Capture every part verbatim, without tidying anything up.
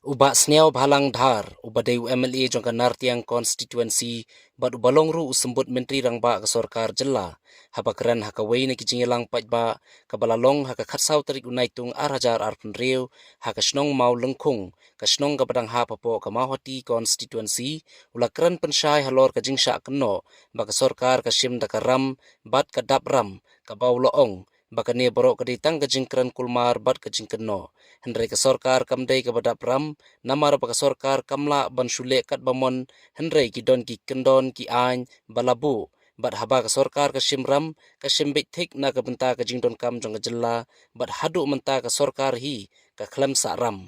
U Bah Sniawbhalang Dhar, uba dei u M L A jong ka Nartiang Constituency, bad uba long ruh u symbud Myntri Rangbah ka Sorkar Jylla, haba kren ha kawei na ki jingïalang paidbah, kaba la long ha ka khatsaw tarik u Naitung ar hajar arphew hynriew, ha ka shnong Mawlyngkhung, ka shnong kaba dang hap hapoh ka Mawhati Constituency, u la kren pynshai halor ka jingshah kynnoh ba ka sorkar ka shim da ka ram bad ka dap ram, kaba u la ong ba kane baroh ka dei tang ka jingkren kulmar bad ka jingkynnoh. Hynrei ka sorkar kam dei kaba dap ram, namar ba ka sorkar kam lah ban shu leh katba mon, hynrei ki don ki kyndon ki aiñ ba la buh, bad haba ka sorkar ka shim ram, ka shim beit thik na ka bynta ka jingdonkam jong ka jylla, bad haduh mynta ka sorkar hi ka khlem sah ram.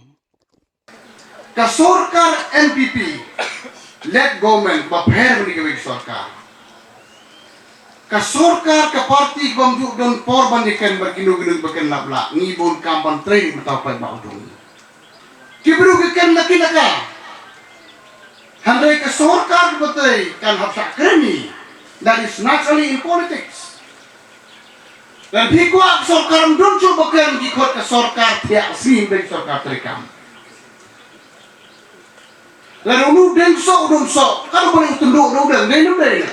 Ka sorkar N P P led government ba pher bad kawei ka sorkar. Ka sorkar ka party kaba ym ju don por ban ïaken bad kino kino ba ken lap lah, ngi bun kam ban trei mynta pat ba u dong. Ki briew ki ken laki laka. Hynrei ka sorkar kaba trei kan hap shah kren hi. That is naturally in politics. Lada phi kwah ka sorkar ym don shuh ba kren, ki khot ka sorkar thiah sngi, ym dei ka sorkar treikam. Lada u deng soh, u deng soh, ka dei ba u tynduh u deng, dei ym dei.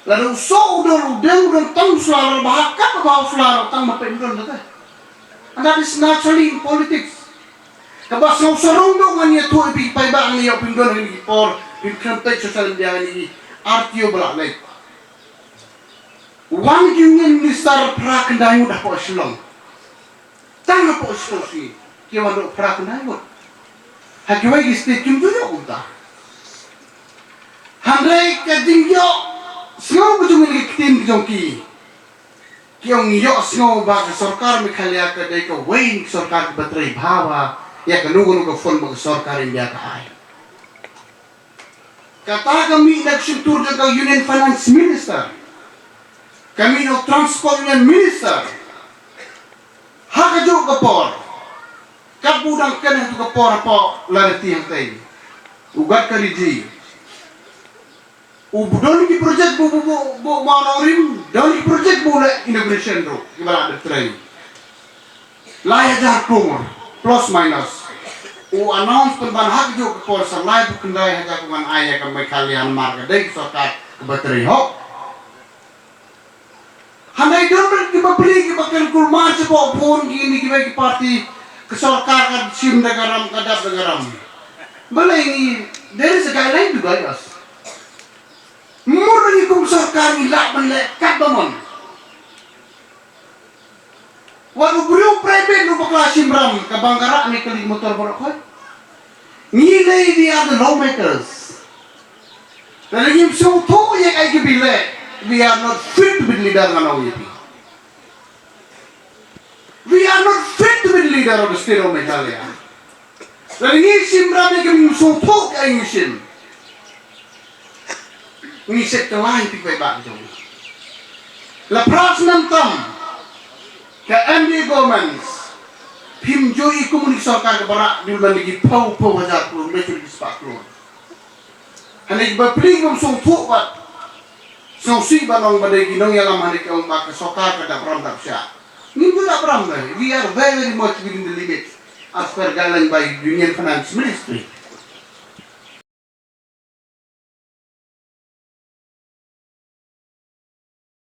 Lada u soh u deng, u deng, u deng tang u sla, lada bha kat bha u sla, tang ba pynduh u deng. And that is naturally in politics. Kaba sngewsarong dong ngan ïathuh ïa phi paidbah, ngi ïoh pynduh ha kine ki por, phi kren peit social media, ha kine ki R T O ba la leit. Wan ki union minister phra khyndai ngut hapoh Shillong. Tang hapoh Shillong shi ki wan dei phra khyndai ngut. Ha kiwei ki state kim ju ïoh kumta. Hynrei ka jingïohsngew ka jong ngi, ka ktien ka jong ki, ki ong ïohsngew ba ka sorkar Meghalaya ka dei kawei na ki sorkar kiba trei bha bha ïa kano kano ka fund ba ka sorkar India ka ai. Kata ka mih na ka shyntur jong ka Union Finance Minister. Ka mih na u Transport Union Minister. Ha kajuh ka por, katba u dang kren ha kajuh ka por hapoh Lairitty hangtei, u Gadkari ji, u don ki project ba u, ba u, ba u, ba u nongrim, don ki project ba u leh inauguration ruh, kiba la dep trei. Lai hajar klur, plus minus. U announce pynban ha kajuh ka por sa laiphew khyndai hajar klur ngan ai ïa ka Meghalaya namar ka dei ka sorkar kaba trei hok. Hynrei don ruh kiba plie, kiba kren kulmar shapoh phone, kine kiwei ki party, ka sorkar ka shim da ka ram, ka dap da ka ram. Balei ngi, there is a guideline to guide us. Mut ngi kum sorkar ngi lah ban leh katba mon. Wat u briew private ruh ba ka la shim ram, ka bang ka rah ne ka leit motor baroh khoit. Ngi lei, we are the lawmakers. Lada ngim sngewthuh ïa kaei kaba ngi leh, we are not fit to be the leader, ngan ong ïa phi. We are not fit to be the leader of the state of Meghalaya. Lada ngi shim ram ïa ka, ngim sngewthuh kaei ngi shim, ngi set ka lai phi paidbah jong ngi. La phra snem tam ka M D A government, phim ju ïohi kum une u sorkar kaba rah, dei ban da ki phew phew hajar klur, mei shu da ki spah klur. Hangne kiba plie bym sngewthuh bad sngewsih ban ong ba dei ki nongïalam, hangne ki ong ba ka sorkar ka dap ram dap shah. Ngim ju dap ram, we are very, very much within the limit as per guideline by Union Finance Ministry.